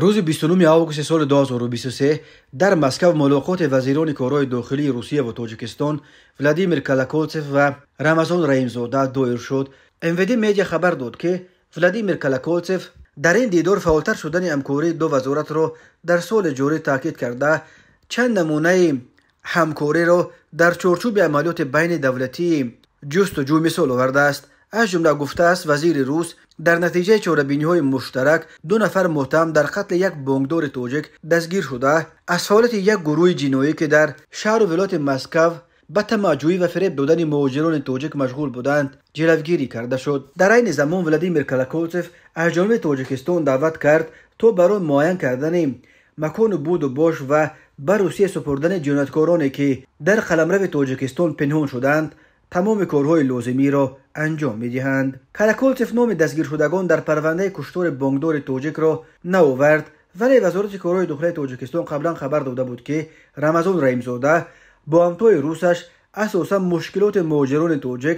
Рӯзи 29 августи соли 2023 дар Москав мулоқоти вазирони корҳои дохилии Русия ва Тоҷикистон Владимир Колоколцев ва Рамазон Раимзода доир шуд. МВД Медиа хабар дод, ки Владимир Колоколцев дар ин дидор фаъолтар шудани ҳамкории ду вазоратро дар соли ҷорӣ таъкид карда, чанд намунаи ҳамкориро дар чорчӯби амалиёти байни давлатии ҷустуҷӯ мисол овардааст. Аз ҷумла, гуфтааст вазири рус, дар натиҷаи чорабиниҳои муштарак ду нафар муттаҳам дар қатли як бонкдори тоҷик дастгир шуда, аз фаъолияти як гурӯҳи ҷиноӣ, ки дар шаҳру вилояти Москав ба тамаъҷӯӣ ва фиреб додани муҳоҷирони тоҷик машғул буданд, ҷилавгирӣ карда шуд. Дар айни замон Владимир Колоколцев аз ҷониби Тоҷикистон даъват кард, то барои муайян кардани макону буду бош ва ба Русия супурдани ҷинояткороне, ки дар қаламрави Тоҷикистон пинҳон шуданд, тамоми корҳои лозимиро анҷом медиҳанд. Колоколцев номи дастгиршудагон дар парвандаи куштори бонкдори тоҷикро наовард, вале Вазорати корҳои дохилаи Тоҷикистон қаблан хабар дода буд, ки Рамазон Раимзода бо ҳамтои русаш асосан мушкилоти муҳоҷирони тоҷик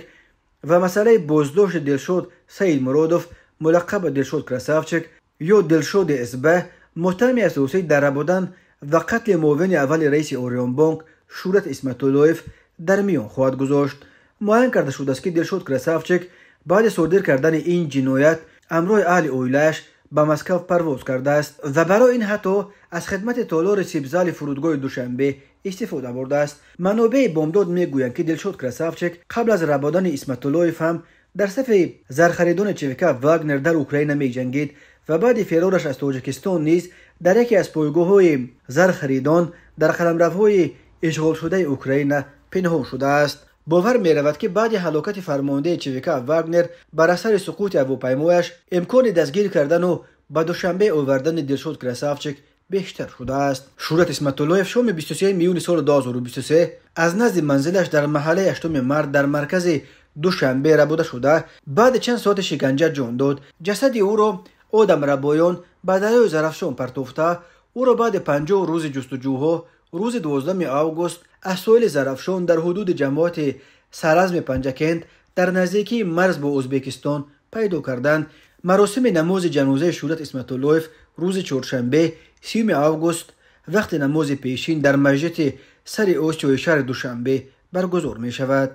ва масъалаи боздошти Дилшод Саидмуродов, мулаққаб Дилшод Красавчик ё Дилшоди СБ, муттаҳами асосӣ дар рабудан ва қатли муовини аввали раиси Ориёнбонк Шӯҳрат Исматуллоев, дар миён хоҳад гузошт. Муайян карда шудааст, ки Дилшод Красавчик баъди содир кардани ин ҷиноят ҳамроҳи аҳли оилааш ба Москав парвоз кардааст ва барои ин ҳатто аз хидмати толори сибзали фурудгоҳи Душанбе истифода бурдааст. Манобеи Бомдод мегӯянд, ки Дилшод Красавчик қабл аз рабодани Исматуллоев ҳам дар сафи зархаридони ЧВК Вагнер дар Украина меҷангид ва баъди ферораш аз Тоҷикистон низ дар яке аз пойгоҳҳои зархаридон дар қаламравҳои ишғолшудаи Украина пинҳон шудааст. Бовар меравад, ки баъди ҳалокати фармондеҳи ЧВК Вагнер бар асари суқути ҳавопаймояш имкони дастгир кардану ба Душанбе овардани Дилшод Красавчик бештар шудааст. Шӯҳрат Исматуллоев шоми 23 июни соли 2023 аз назди манзилаш дар маҳаллаи 8 март дар маркази Душанбе рабуда шуда, баъди чанд соати шиканҷа ҷон дод. Ҷасади ӯро одамрабоён ба дарёи Зарафшон партофта, ӯро баъди 50 рӯзи ҷустуҷӯҳо рӯзи 12 август аз соҳили Зарафшон дар ҳудуди ҷамоати Саразми Панҷакент дар наздикии марз бо Ӯзбекистон пайдо карданд. Маросими намози ҷанозаи Шӯҳрат Исматуллоев рӯзи чоршанбе, 30 август, вақти намози пешин дар масҷиди сари Осиёи шаҳри Душанбе баргузор мешавад.